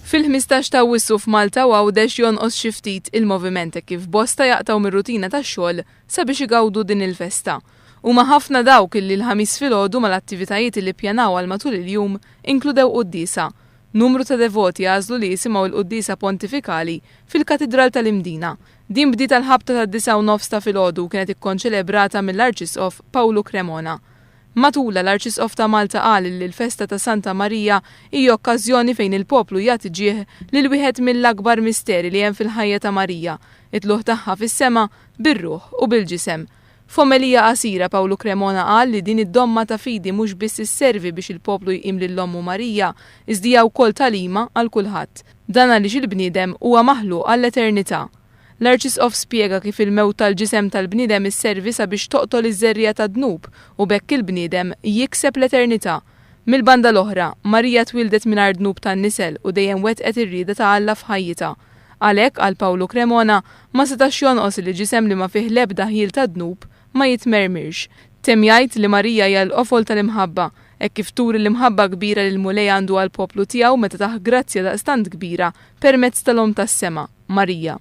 Fil-15 ta' Awwissu f'Malta u Għawdex jonqos xi ftit il-moviment hekk kif bosta jaqtgħu mir-rutina tax-xogħol sabiex igawdu din il-festa. Huma ħafna dawk illi l-Ħamis filgħodu mal-attivitajiet illi ppjanaw għal matul il-jum inkludew quddiesa. Numru ta' devoti għażlu li jisimgħu l-quddiesa pontifikali fil-Katidral tal-Imdina. Din bdiet għall-ħabta tad-disgħa u nofs ta' filgħodu u kienet ikkonċelebrata mill-Arċisqof Pawlu Cremona. Matulha, l-Arċisqof ta' Malta qal li l-festa ta' Santa Marija hi okkażjoni fejn il-poplu jagħti ġieħ lil wieħed mill-akbar misteri li hemm fil-ħajja ta' Marija, it-tlugħ tagħha fis-sema bir-ruħ u bil-ġisem. F'omelija qasira Pawlu Cremona qal li din id-domma ta' fidi mhux biss isservi biex il-poplu jqim lil ommu Marija, iżda hija wkoll tagħlima għal kulħadd. Dan għaliex il-bniedem huwa maħluq għall-eternità. L-Arċisqof spjega kif il-mewt tal-ġisem tal-bniedem isservi sabiex toqtol iż-żerriegħa tad-dnub u b'hekk il-bniedem jikseb l-eternità. Mill-banda l-oħra, Marija twieldet mingħajr dnub tan-nisel u dejjem wettqet ir-rieda ta' Alla f'ħajjitha. Għalhekk, qal Pawlu Cremona, ma setax jonqos li ġisem li ma fih l-ebda ħjiel ta' dnub ma jitmermirx. Temm jgħid li Marija hija l-qofol tal-imħabba, hekk kif turi l-imħabba kbira li l-Mulej għandu għall-poplu tiegħu meta tah grazzja daqstant kbira permezz tal-Omm tas-Sema, Marija.